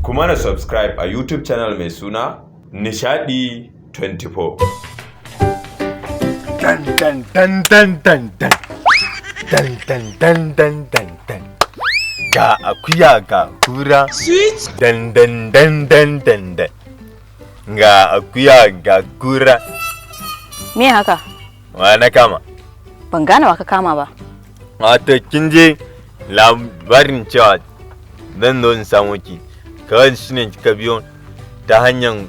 Kuma na subscribe a YouTube channel mai suna Nishadi 24. Dan dan dan dan dan dan dan dan dan dan dan dan, ga akuya, ga kura, dan dan dan dan dan dan, ga akuya, ga kura. Me haka? Wa na kama? Ban gane wa ka kama ba. Wato kin je labarin cewa zan zo in samu ki, kawai shine kika biyo ta hanyar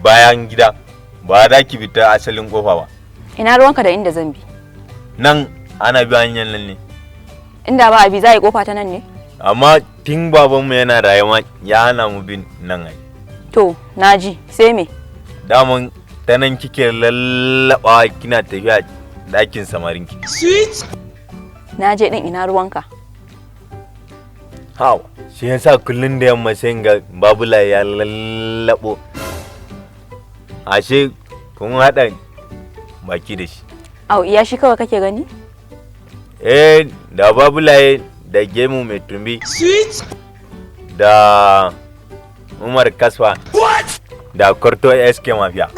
bayan gida, ba za ki bi ta asalin kofa ba. Ina ruwanka da inda zan bi? Nan ana bi hanyar nan ne. Inda ba a bi, za a yi kofa ta nan ne? Amma tun babanmu yana rayuwa ya hana mu bin nan ai. To, naji, sai me? Daman ta nan kike lallaɓawa kina tafiya ɗakin samarinki. Na je din, ina ruwanka? Hawa, shi yasa kullum da yamma sai ga babula ya lallabo, ashe kun haɗa baki da shi. Au, iya shi kawai kake gani? Eh, da babulaye da gemu mai tumbi da Umar Kasfa da Korto SK Mafia.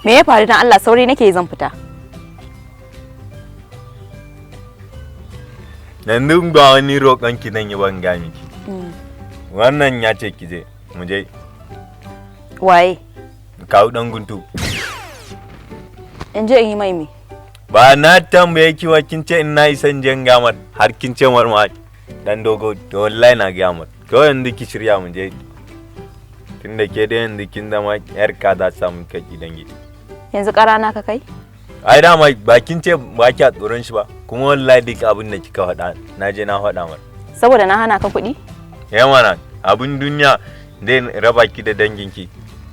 Me ya faru? Dan Allah, sauri nake, zan fita. Yanzu ba wani roƙon ki zan yi ban ga miki. Wannan ya ce ki je, mu je. Waye? Kawo ɗan guntu. In je in yi mai me? Ba na tambaye ki wa, kin ce in na yi son jan gamar, har kin ce mar ma dan dogo. To wallahi na gamar. Kawai yanzu ki shirya mu je, tunda ke da yanzu kin zama yar kaza, samu kai dangi. Yanzu ƙarana ka kai? Ai dama ba kin ce ba kya tsoron shi ba, kuma wallahi duk abin da kika faɗa na je na faɗa mar. Saboda na hana ka kuɗi? Ya mana, abin duniya zai raba ki da danginki?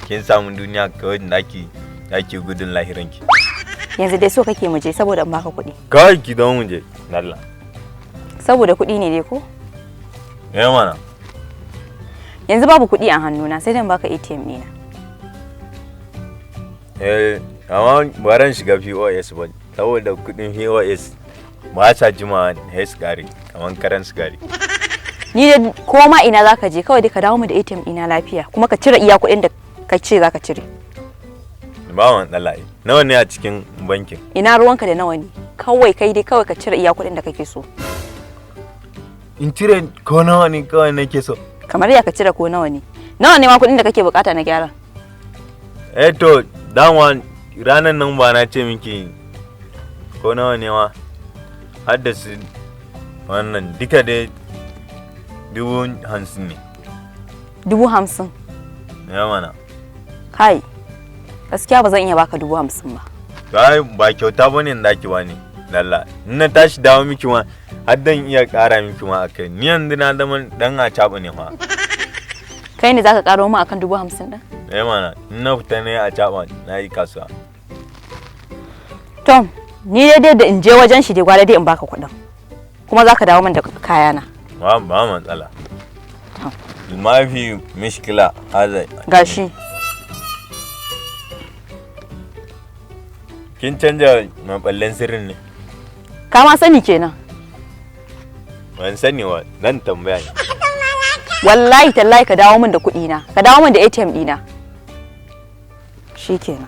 Kin samu duniya kawai daki daki gudun lahiranki. Yanzu dai so kake mu je saboda in baka kuɗi. Kawai ki don mu je lalla. Saboda kuɗi ne dai ko? Ya mana. Yanzu babu kuɗi a hannuna, sai dan baka ATM ɗina. Eh, amma ba ran shiga POS ba, saboda kuɗin POS ba sa jima sai su kare kamar karan sigari. Ni dai ko ma ina zaka je, kawai dai ka dawo mu da ATM ɗina lafiya, kuma ka cire iya kuɗin da ka ce zaka cire. Ba matsala ai. Nawa ne a cikin bankin? Ina ruwanka da nawa ne? Kawai kai dai kawai ka cire iya kuɗin da kake so. In cire ko nawa ne kawai nake so? Kamar ya ka cire ko nawa ne? Nawa ne ma kuɗin da kake bukata na gyara? Eh to, dama ranar nan ba na ce miki ko nawa ne ma, har da su wannan duka dai 50,000 ne. 50,000? Ya mana. Kai, gaskiya ba zan iya baka 50,000 ba. Ai ba kyauta ba ne da ki bani lalla. In na tashi dawo miki ma har dan iya ƙara miki ma akai. Ni yanzu na zama dan acaɓa ne fa. Kai ne zaka karo mu akan 50,000 din? Eh mana, in na fita ne acaɓa na yi kasuwa. Tom, ni dai da in je wajen shi dai gwara dai in baka kuɗin, kuma zaka dawo min da kayana. Ba matsala. Mafi mishkila haza. Gashi. Kin canja maballen sirrin ne? Ka ma sani kenan? Ban sani wa, nan tambaya ne. Wallahi tallahi ka dawo min da kuɗi na, ka dawo min da ATM ɗina. Shikenan.